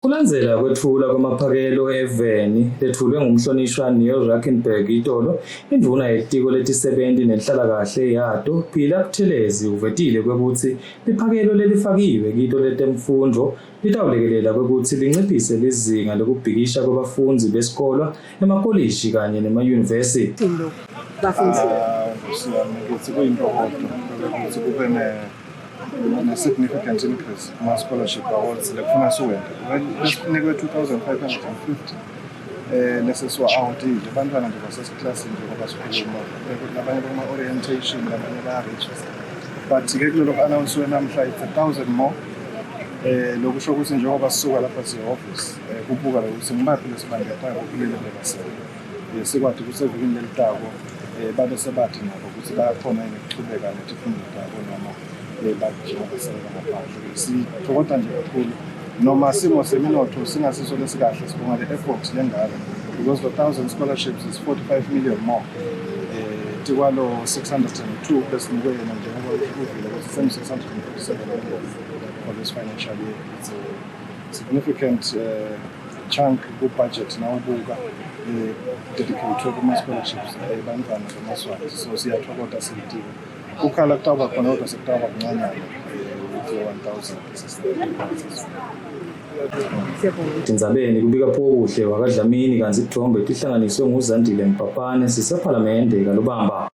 Kulandzela kwetfulwa kwemaphakelo eveni letfulwe ngumhlonishwa Neil Rackenberg itolo, indvuna yelitiko letisebenti nenhlalakahle yato, Phila Buthelezi uvetile kwekutsi liphakelo lelifakiwe kito letemfundvo litawulekelela kwekutsi linciphise lizinga lekubhikisha kwebafundzi besikolwa emakolishi kanye nemayunivesi. Ah, Nkosi yami, ngithi kuyintokoto ukuthi kube ne-significant increase kuma-scholarship awards lekufuna siwente. Besinikwe 2550 lesesiwa-awardile bantwana nje basesiklasini njengoba sikhuluma, labanye bakuma-orientation, labanye baya-register, but-ke kulolo ku-announsiwe namhla it's 1000 more, lokusho ukuthi njengoba sisuka lapha siye office kubuka lokuthi ngibaphi lesibangetayo kuleli lebasele, sikwati ukuthi evikini lelitako babe sebathi nabo ukuthi bayakhona yini ukuchubeka netifundo tabo noma bagijima baselela ngaphandle. Sithokoda nje kakhulu noma simo seminotho singasiso lesikahle, sibonga le effort lengaka because the 1000 scholarships is 45 million more tikwalo 602 besinikwe yena, njengoba uvile ukuthi senu 647 million for this financial year. It's a significant chunk ku-budget nawubuka dedicated kuma-scholarships ebantwana bamaSwati, so siyathokoda siyitiko. Kukhala kutawuba khona kodwa sekutawuba kuncanyana with le 1000. Tindzabeni kubika Phokuhle wakaDlamini, kantsi titfombe tihlanganiswe nguZandile Mpapane sisephalamende kaLobamba.